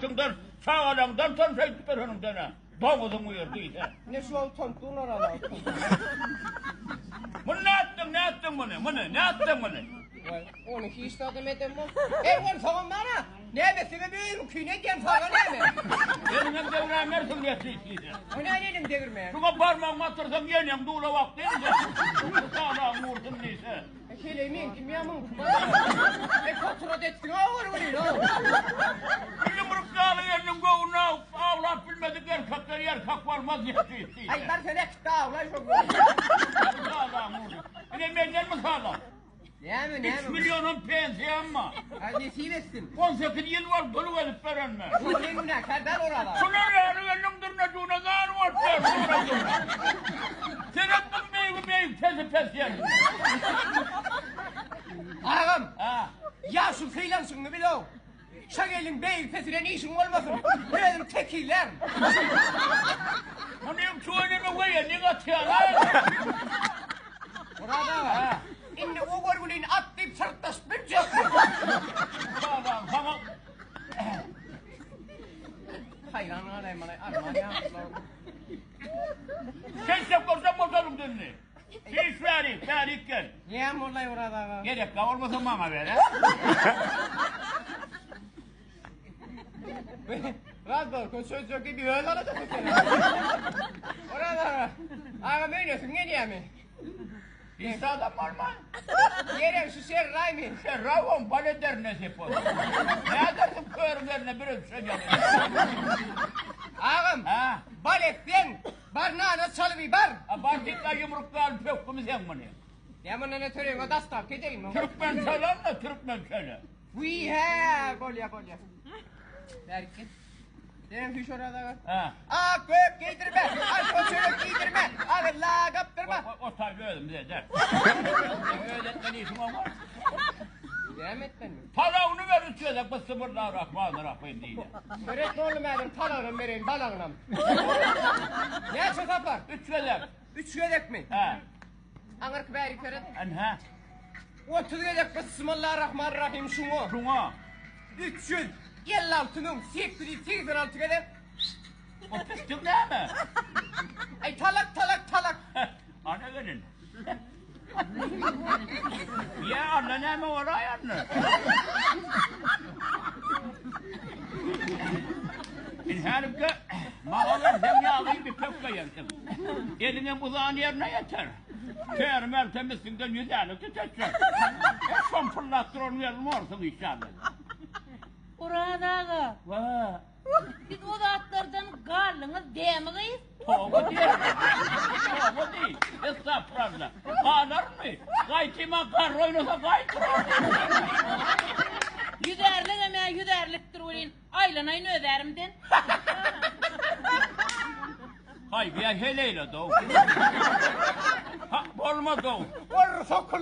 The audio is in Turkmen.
Hakykatyňdan, çagalaňdan utan şeýdip ýöreniňden-ä. Doňuzyň biri diýse. Ine şu wagt utanyp dur Oraz aga. Muny nätdiň, nätdiň muny, muny, nätdiň muny? Waý, ony hiç zadam edemok. Eý, onsoňam mana, näme etsemem özüňkini edýän, saňa näme? Eliňem degräýmersiň nesip diýse. O näme eliňi degirmeýän? Şuňa barmagyňy batyrsaň ýeneň dula bak diýse. Salagyň ursun diýse. Heleý meňkimi ýa muňkymy? Eý, potrat etdiň-ä ol welin-ow. Bir ýumruk ýaly gelniň göwnüni awlap bilmedik erkekler erkek bolmaz nesip diýse. Aý, bar sen äkit-de awlaý şo göwnüni. Salagyň ursun. Ine menden mysal al. Näme, näme? Üç millionam pensiýam bar. Aý, nesip etsin. 18 ýyl bolup dul gezip beren men. Şol men günäkär däl Oraz aga. Şular ýaly gelniň dürne-düwne zar bolup ýör, dürne-düwne. Seret bu beýigi beýik, pesi pes ýerinde. Agam, Ha. ýaşuly sylanyşygyňy bil-ow. Şa gelin beýigi pesilen işiň bolmasyn. Özüm tekizlärin. Muny tüweleme weýennik atýar-a. Oraz aga, indi o görgülini at diýip syrtlaşyp biljekmi? Salam, saňa. Haýran galaýmaly, arman ýaşlar. Sen çek bolsaň bozalyň dilini. Hiç bärik, bärik gel. Näme boldy Oraz aga? Gerekli bolmasa maňa ber, he? Raz bol, köçe gibi öz alacak eken. Oraz aga, aga öýlesiň gelýärmi? Hiç adam bolman. Ýerem şu şerraýmy? Şerraý on bal eder nesip bolsa. Ne edersin körüň eline bir öpüşen ýaly. Agam, Ha? bal etseň, Bar nana çalyby bar. A bar git-la ýumruk ýaly pökgümi seň muny. Ýa mundan öteregiňe daşlap gedeýinmi? Türkmen çalan-da türkmen çöle. Wiý hä bolýa bolýa. Bärik gel. Senem süýş Oraz aga. Hä. Ak gök geýdirme, alfa çörek geýdirme, agylla gapdyrma. O taýda özümiz eder. Öz etmeli işiň oňa. Näme etmeli? Talagyny ber üç gezek Bismillahirrahmanirrahim diýdi. Seret oglum häzir talagynam bereýin, balagynam. Näçe sapar? Üç gezek. Üç gezekmi? Hä. Aňyrky bäri seret. Ynha. 30 gezek Bismillahirrahmanirrahim şuňa. Şuňa. 356 886 gezek. O pislik näme? Aý talak talak talak. Ana gelin. Ýa Alla näme bolaý anna? Inhälike maňa berseň ýagy bir pökgeýersiň. Eliňem uzan ýerine ýeter. Tärim ältem üstüňden ýüzälik tütetjek. E şompullap duran gelin borsuň işşalla. Oraz aga. Wa. Siz o zatlardan galdyňyz dämi gyz? Toba diýerin. Toba diý. Estagfurallah. Galarmy? Gaýtyma garry oýnasa gaýtyrar. Ýüzärligem-ä ýüzärlikdir welin, aýlanaýyn öz ärimden. Haý, bu-ýa heleýle-dow. Ha, bolmaz-ow. Orry sokul.